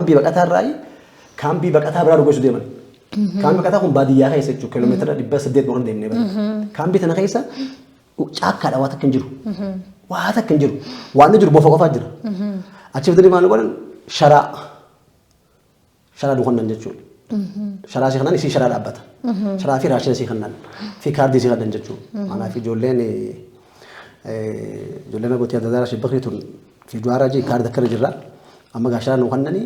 Kaambii baqataa irraa kaambii baqataa biraa nu geessu deeman. Kaambii baqataa kun baadiyyaa keessa jechuudha. Kiiloomeetira 800 boqon deemnee bara. Kaambii tana keessa caakkaadha, waa takka hin jiru. Waa takka hin jiru. Waan inni jiru bofa qofaa jira. Achi fidanii maal godhan? Sharaa nu kennan jechuudha. Sharaa si kennan, isii sharaa dhaabbata. Sharaa fi raashina si kennan fi kaardii si kennan jechuudha. Kanaaf ijoolleen abbootii adda addaa shibbakni tun fi juwaaraa jii kaardii akkana jirra. Amma gaa sharaa nu kennanii,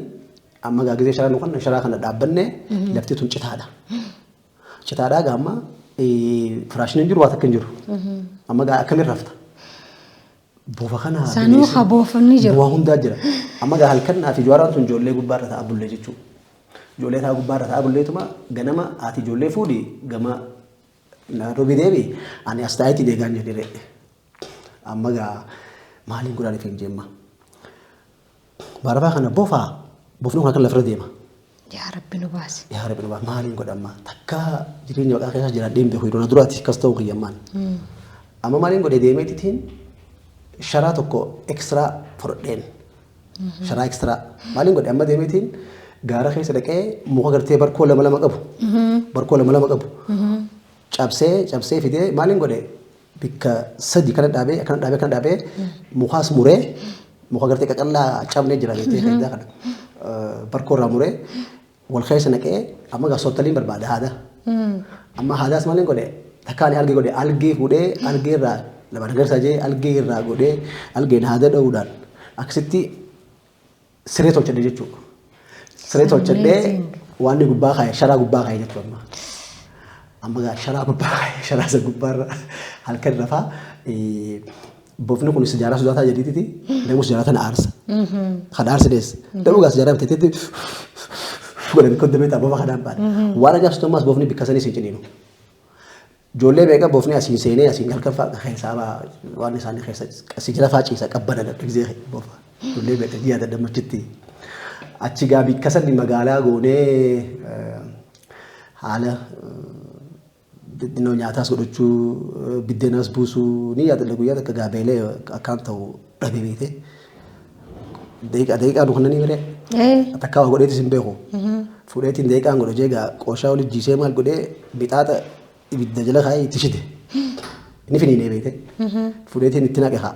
amma gaa gizee sharaa nu kennan, sharaa kana dhaabbannee lafti tun citaadha. Citaadhaa gaa amma firaashni hin jiru, waa takka hin jiru. Amma gaa akkamiin rafta? Bofa kana Sanuu ha boofonni jiru. Waa hundaa jira. Amma gaa halkan fi juwaaraan tun ijoollee gubbaarra ta'a bullee jechuudha. Ijoollee ta'a gubbaarra ta'a bulleetuma ganama ati ijoollee fuudhi gama Nairobi deebi, ani as taa'eetti deegaan jedhee. Amma gaa maaliin godhaan ifeen jeemma. Barafaa kana bofaa bofni kun akka lafarra deema. Yaa Rabbi nu baasi. Yaa Rabbi nu baasi, maaliin godhamma takka jireenya maqaa keessa jiraadhee hin beeku, yeroo na duraati akkas ta'uu kiyyammaan. Amma maaliin godhe? Deemeetitiin sharaa tokko extra fudhadheen. Sharaa extra maaliin godhe? Amma deemeetiin gaara keessa dhaqee muka gartee barkoo lama lama qabu. Barkoo lama lama qabu. Cabsee cabsee fidee maaliin godhe? Bikka sadi kana dhaabee, akkana dhaabee, akkana dhaabee, mukaas muree, muka gartee qaqallaa cabnee jira beektee faayidaa kana. Barkoo irraa muree wal keessa naqee, amma gaa sottaliin barbaada haada. Amma haadaas maaliin godhe? Takka ani algee godhe, algee fuudhee algee irraa lama nagarsaa jee algee irraa godhee algeen haada dha'uudhaan akkasitti siree tolchadhe jechuudha. Siree tolchadhee waan inni gubbaa kaa'e sharaa gubbaa kaa'e jechuudha amma. Amma gaa sharaa gubbaa kaa'e, sharaa isa gubbaarra halkan rafaa. Bofni kun sijaaraa sodaataa jedhiititi namni sijaaraa tana aarsa. Kan aarsa dheessa. Garuu gaa sijaaraa bitateetti godhame kodda beektaa bofa kanaan baana. Waan ajaa'ibsiisu ammaas bofni bikka sanii sin ciniinu. Ijoollee meeqa bofni asiin seenee asiin halkan fa'aa keessaa waan isaanii keessa si jala fa'aa ciisa, qabbana gisee bofa. Ijoollee meeqa ji'a dadhammachitti. Achi gaa bikka sani magaalaa goonee haala xixinnoo nyaataas godhachuu, biddeenaas buusuu ni yaadadha. Guyyaa takka gaa beelee akkaan ta'u dhabe beekte. Daqiiqaa daqiiqaa nu kannanii miree. Takkaa waa godheetis hin beeku. Fuudheetiin daqiiqaan godhe jee gaa qooshaa walitti jiisee maal godhee mixaaxa ibidda jala kaa'ee itti shide. Inni finiinee beekte. Fuudheetiin itti naqe haa.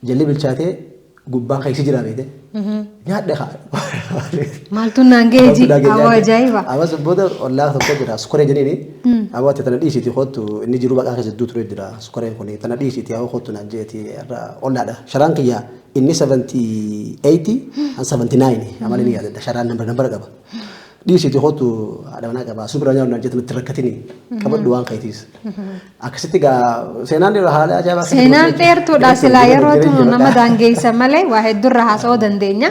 Jalli bilchaatee gubbaan keessa jira beekte. Nyaadhe haa. Maaltu naan ga'e ji? Awwa, ajaa'iba. Amas booda ollaa tokko jira sukaree jedhanii, awwa ati tana dhiisiiti kottu, inni jiru baqaa keessa jidduu ture jira sukareen kun, tana dhiisiiti awwa kottu naan jeeti, irra ollaadha. Sharaan kiyya inni 78 an 79 amala ni yaadadha, sharaan nambara qaba. Dhiisiiti kottu, haadha manaa qaba sun bira nyaannu naan jeetu, nutti rakkatini qabadhu waan keetiis. Akkasitti gaa seenaan haala ajaa'ibaa keessa Seenaan dabarsee dheertuudha silaa jireenya yerootu nama baqaa. daangeessa malee waa hedduurra haasa'uu dandeenya.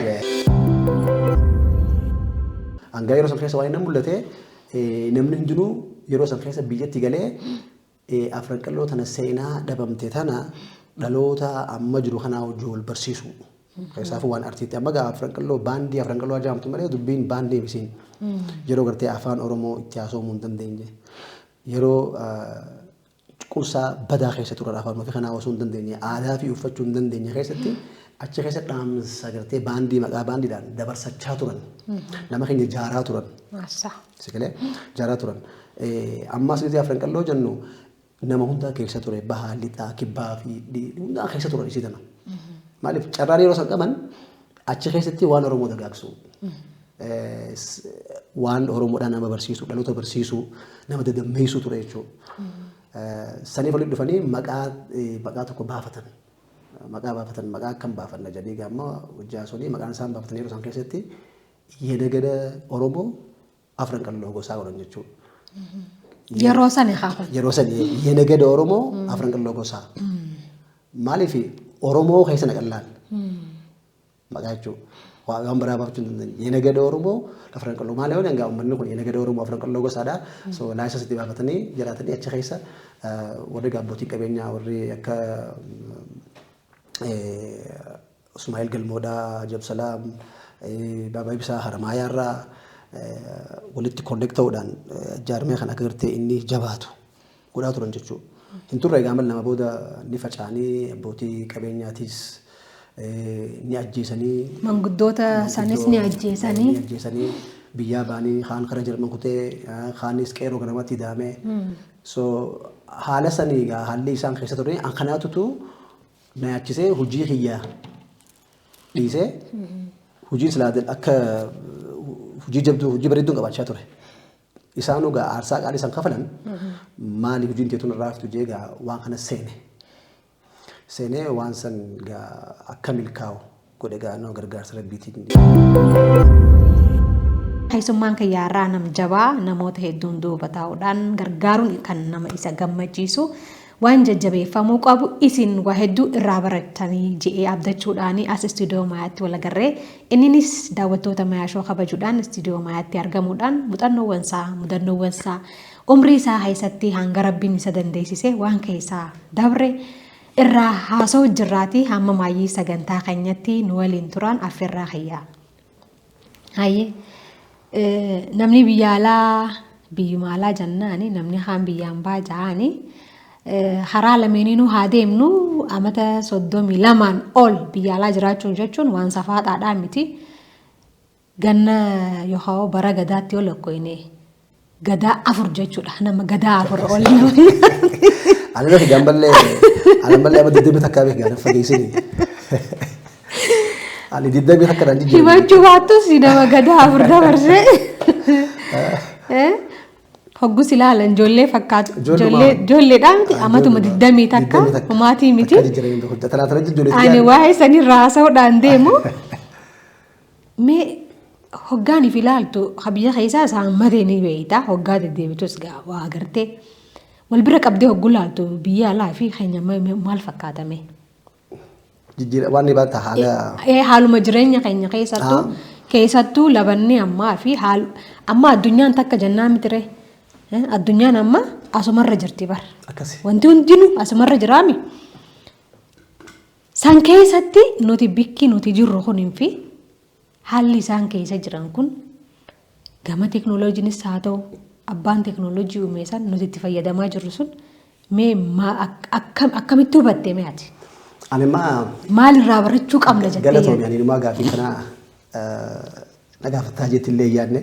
Hangaa yeroo san keessa waan inni mul'ate, namni hundinuu yeroo san keessa biyyatti galee Afran Qalloo tana seenaa dhabamte tana dhaloota amma jiru kanaa wajjin wal barsiisu. Keessaafuu waan artiitti amma gaa Afran Qalloo baandii Afran Qalloo ajaa'amtu malee dubbiin baandii misiin yeroo gartee afaan Oromoo itti haasa'uu hin dandeenye, yeroo qursaa badaa keessa turan, afaan ofii kanaa osoo hin dandeenye, aadaa fi uffachuu hin dandeenye keessatti, achi keessa dhaamsa gartee baandii maqaa baandiidhaan dabarsachaa turan. Nama keenya jaaraa turan. Maassaa. Sigalee jaaraa turan. Ammas gisee Afran Qalloo jennu nama hundaa keessa ture, bahaa, lixaa, kibbaa fi hundaa keessa turan isii tana. Maaliif? Carraan yeroo san qaban achi keessatti waan Oromoo dagaagsu. Waan Oromoodhaan nama barsiisu, dhaloota barsiisuu, nama dadammeessuu ture jechuudha. Saniif walitti dhufanii maqaa tokko baafatan. Maqaa baafatan, maqaa akkam baafanna jedhanii gaamma jaasonii maqaan isaan baafatan yeroo isaan keessatti Yenegeda Oromoo Afran Qalloo Gosaa godhan jechuudha. Yeroo sani haa kun. Yeroo sani Yenegeda Oromoo Afran Qalloo Gosaa. Maaliif? Oromoo keessa naqallaan maqaa jechuudha. Waan biraa baafachuu hin dandeenye. Yenegeda Oromoo Afran Qalloo maali yoo dangaa uummanni kun Yenegeda Oromoo Afran Qalloo Gosaadha. So laayisa itti baafatanii jiraatanii achi keessa warri abbootii qabeenyaa warri akka Usmaa'il Galmoodhaa, Jabsalaam, Baabaa Ibsaa Haramaayaarraa walitti connect ta'uudhaan jaarmee kan akka gartee inni jabaatu godhaa turan jechuudha. Hin turre egaa, mal nama booda ni faca'anii abbootii qabeenyaatiis Ni ajjeesanii. Manguddoota sanis ni ajjeesanii. Ni ajjeesanii, biyyaa ba'anii, kaan kara Jarman kutee, kaanis qeerroo ganamatti daamee. So haala sanii egaa haalli isaan keessa ture an kanaatutu na yaachisee hojii kiyya dhiisee, hojii silaa akka hojii jabduu, hojii bareedduu qabaachaa ture. Isaan egaa aarsaa qaalii isaan kafalan maali, hojiin teetuun irraa haftu jee egaa waan kana seene. Seenee waan san egaa akka milkaa'u godhe egaa nama gargaarsa Rabbiitiin. Keessummaan kiyyaarraa nam jabaa namoota hedduun duuba taa'uudhaan gargaaruun kan nama isa gammachiisu, waan jajjabeeffamuu qabu, isin waa hedduu irraa baratanii je'ee abdachuudhaan as istuudiyoo Maayaatti wal agarree, inninis daawwattoota Mayaashoo kabajuudhaan istuudiyoo Maayaatti argamuudhaan muuxannoowwan isaa, mudannoowwan isaa, umrii isaa keessatti hanga Rabbiin isa dandeessise waan keessaa dabre irraa haasa'u jirraati. Hamma maayyii sagantaa keenyatti nu waliin turan affeerraa kiyyaa. Hayyee, namni biyya alaa, biyyuma alaa jennaani, namni kaan biyyaan baa ja'aani, karaa lameeninuu haa deemnu, amata 32n ol biyya alaa jiraachuu jechuun waan safaaxaadhaa miti. Ganna yookaan bara gadaatti ol lakkoofne gadaa afur jechuudha. Nama gadaa afur ol nama. Ani beeku gaamballee, ani mallee amma 20 takkaa beeku gaana fageessini. Ani 20 takka dhaan jijjiirame. Himachuu baattus nama gadaa afur dabarsee. Hoggus ilaalan ijoollee fakkaatu. Ijoolleedhaa miti, amatuma 21 humaatii miti. Ani waa'ee sanirraa haasa'uudhaan deemu. Mee hoggaaniif ilaaltu biyya keessaa isaan matee ni beeyta, hoggaa deddeebitus gaa waa agartee wal bira qabdee hogguu ilaaltu biyya alaa fi keenya maal fakkaatame? Jijjiira waan ni baata haala. Haaluma jireenya keenya keessattuu labanni ammaa fi haal amma addunyaan takka jennaa mitire, addunyaan amma asumarra jirti bar. Akkasi. Wanti hundinuu asumarra jiraami. San keessatti nuti bikki nuti jirru kunin fi haalli isaan keessa jiran kun gama teeknooloojiinis haa ta'u, abbaan teeknooloojii uume san nuti itti fayyadamaa jirru sun mee akkamitti hubatte mee ati? Ani immaa Maalirraa barachuu qabna jettee Galatoomi, ani inumaa gaafii kana na gaafattaa jetti illee yaadne,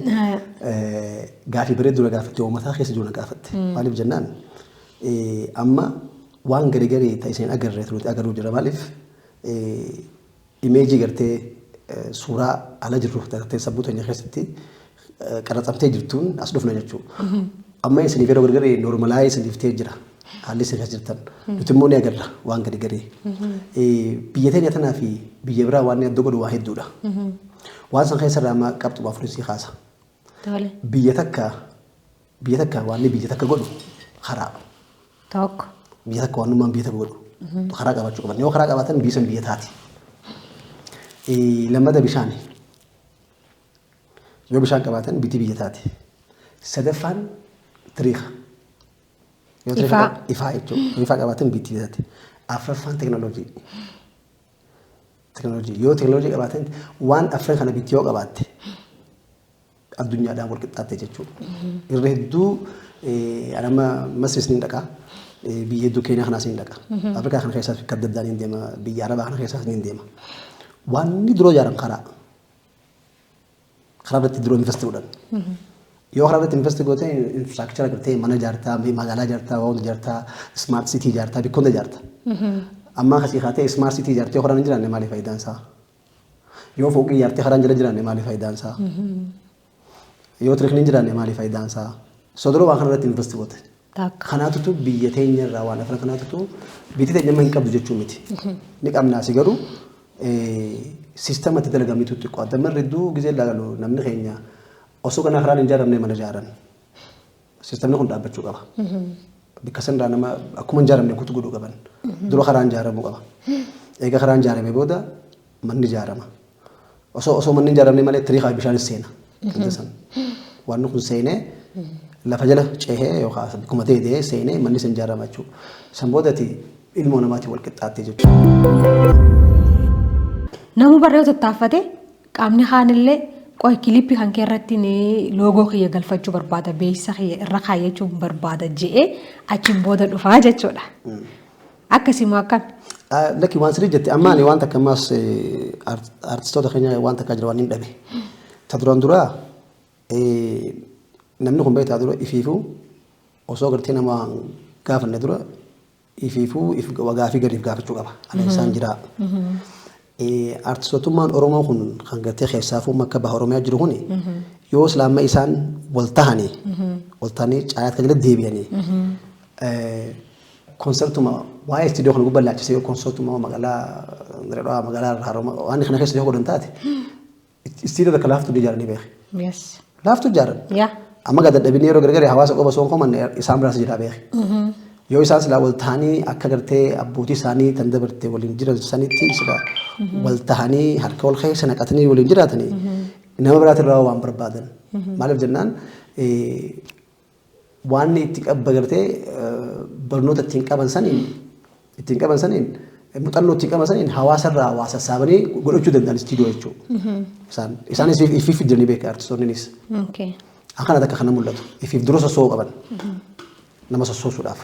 gaafii bareedduu na gaafatte, uummataa keessa jiru na gaafatte. Maaliif jennaan, amma waan gari garii ta'e isin agarre nuti agaruu jira. Maaliif, imeejii gartee suuraa ala jirru gartee sammuu teenya keessatti qarratsamtee jirtuun as dhufna jechuudha. Amma isiniif yeroo gargaree normalize isiniif ta'ee jira. Haalli isin keessa jirtan. Nuti immoo ni agarra waan gadi garee. Biyya teenya tanaa fi biyya biraa waan adda godhu waa hedduudha. Waan san keessa irraa amma qabxuma afurii sii kaasa. Biyya takka waan biyya takka godhu karaa. Tokko. Biyya takka waan nummaan biyya takka godhu karaa qabaachuu qaban. Yoo karaa qabaatan biyyi sun biyya taati. Lammata bishaani. Yoo bishaan qabaatan biti biyya taati. Sadaffaan tiriika. Yoo tiriika Ifaa. Ifaa jechuudha. Yoo ifaa qabaatan bitti biyya taati. Afraffaan teknooloojii. Teknooloojii. Yoo teknooloojii qabaatan, waan afran kana bitti yoo qabaatte, addunyaadhaan wal qixxaatte jechuudha. Irra hedduu ani amma Masris ni dhaqa. Biyya hedduu Keeniyaa kanaas ni dhaqa. Afrikaa kana keessaas bakka adda addaa ni deema. Biyya Arabaa kana keessaas ni deema. Waan inni dura ijaaran karaa. Karaa irratti dura invest godhan. Yoo karaa irratti invest goote, infrastructure gartee mana ijaartaa, magaalaa ijaartaa, waa hunda ijaartaa, smart city ijaartaa, bakka hunda ijaarta. Amma akkasii kaatee smart city ijaartee yoo karaan hin jiraanne maali faayidaan isaa? Yoo fooqii ijaartee karaan jala jiraanne maali faayidaan isaa? Yoo tiriikni hin jiraanne maali faayidaan isaa? So dura waan kana irratti invest goote. Takka. Kanaatutu biyya teenya irraa waan afran kanaatutu biyyi teenya amma hin qabdu jechuu miti. Ni qabnaasi, garuu siistamatti dalagamitu xiqqoo. Adda marri hedduu gizee ilaalu namni keenya osoo ganaa karaan hin ijaaramne mana ijaaran. Siistamni kun dhaabbachuu qaba. Bakka sanarraa nama akkuma hin ijaaramne kutu godhuu qaban. Dura karaan ijaaramuu qaba. Egaa karaan ijaarame booda manni ijaarama. Osoo manni hin ijaaramne malee tiriikaa bishaanis seena. Wanta san. Wanni kun seenee lafa jala cehee yookaan akkuma ta'e seenee manni san ijaarama jechuudha. San boodati ilmoo namaatiin wal qixxaattee jechuudha. Namu barree tattaaffate qaamni kaanillee qoy kilippii kan kee irratti ni loogoo kiyya galfachuu barbaada, beeksisa kiyya irra kaayyachuu barbaada je'ee achiin booda dhufaa jechuudha. Akkasimoo akkam? Lakki, waan sirrii jette. Amma ani waan takka ammaas artistoota keenya waan takka jira waan hin dhabe. Ta duraan duraa namni kun beektaa dura ifiifuu osoo gartee nama gaafanne dura ifiifuu if gaafii gadiif gaafachuu qaba. Ana isaan jira. Artistootummaan Oromoo kun kan gartee keessaafuu akka baha Oromiyaa jiru kuni yoo islaamma isaan wal tahanii caayaatti kan jala deebi'anii konsertuma waa'ee istiidiyoo kana gubbaa laachisee yoo konsertuma magaalaa Dirredawaa, magaalaa Haroo waan kana keessa yoo godhan taate, istiidiyoo takka laaftuu ijaaranii beeke. Laaftuu ijaaran. Amma gad dadhabinni yeroo gargar hawaasa qofa osoo hin komanne isaan biraas jira beeke. Yoo isaan silaa wal tahanii akka gartee abbootii isaanii tan dabarte waliin jiran sanitti sila wal tahanii harka wal keessa naqatanii waliin jiraatanii nama biraatirraa waan barbaadan. Maaliif jennaan, waan itti qabba gartee barnoota ittiin qaban saniin, muuxannoo ittiin qaban saniin hawaasarraa waa sassaabanii godhachuu danda'an istiidiyoo jechuudha. Isaanis ifiif jiranii beeka artistoonnis. Akkana takka kana mul'atu. Ifiif dura sossoo'uu qaban. Nama sossoosuudhaaf.